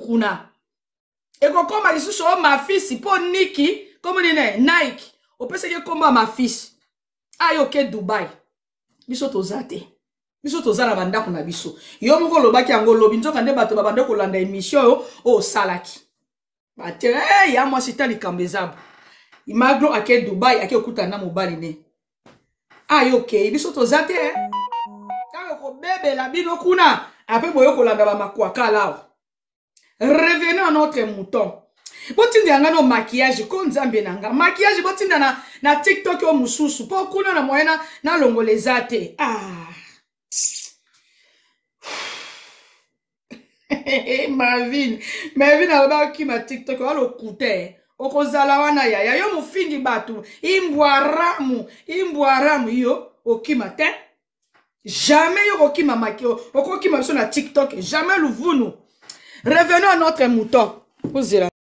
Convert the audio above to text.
kuna. Ekokoma lisusu o mafisi mpo niki kombo nini Nike opesaki kombo ya mafisi ayo ke Dubai. Biso toza te, biso toza na bandako na biso. Yo moko olobaki yango lobi, nzoka nde bato babanda kolanda émission oyo osalaki bate hey, ya mwasi ta likambo eza bo Maglo ake Dubai ake okutana na mobali ne ayo okei, biso toza te ntango kobebela bino kuna ape boyo kolanda bamakwakala awa. Revenons à notre mouton. Botinda yanga no maquillage ko nzambe na nga maquillage botinda na, na tiktok oyo mosusu mpo kuna na moyen nalongola eza te. Ah. Marvin, Marvin aloba okima tiktok oya lokuta okozala wana yaya yo mofingi bato imbwaramu imbwaramu yo okima te jamais yo okokima maki okokima biso na tiktok jamais luvunu. Revenons à notre mouton. Ozela.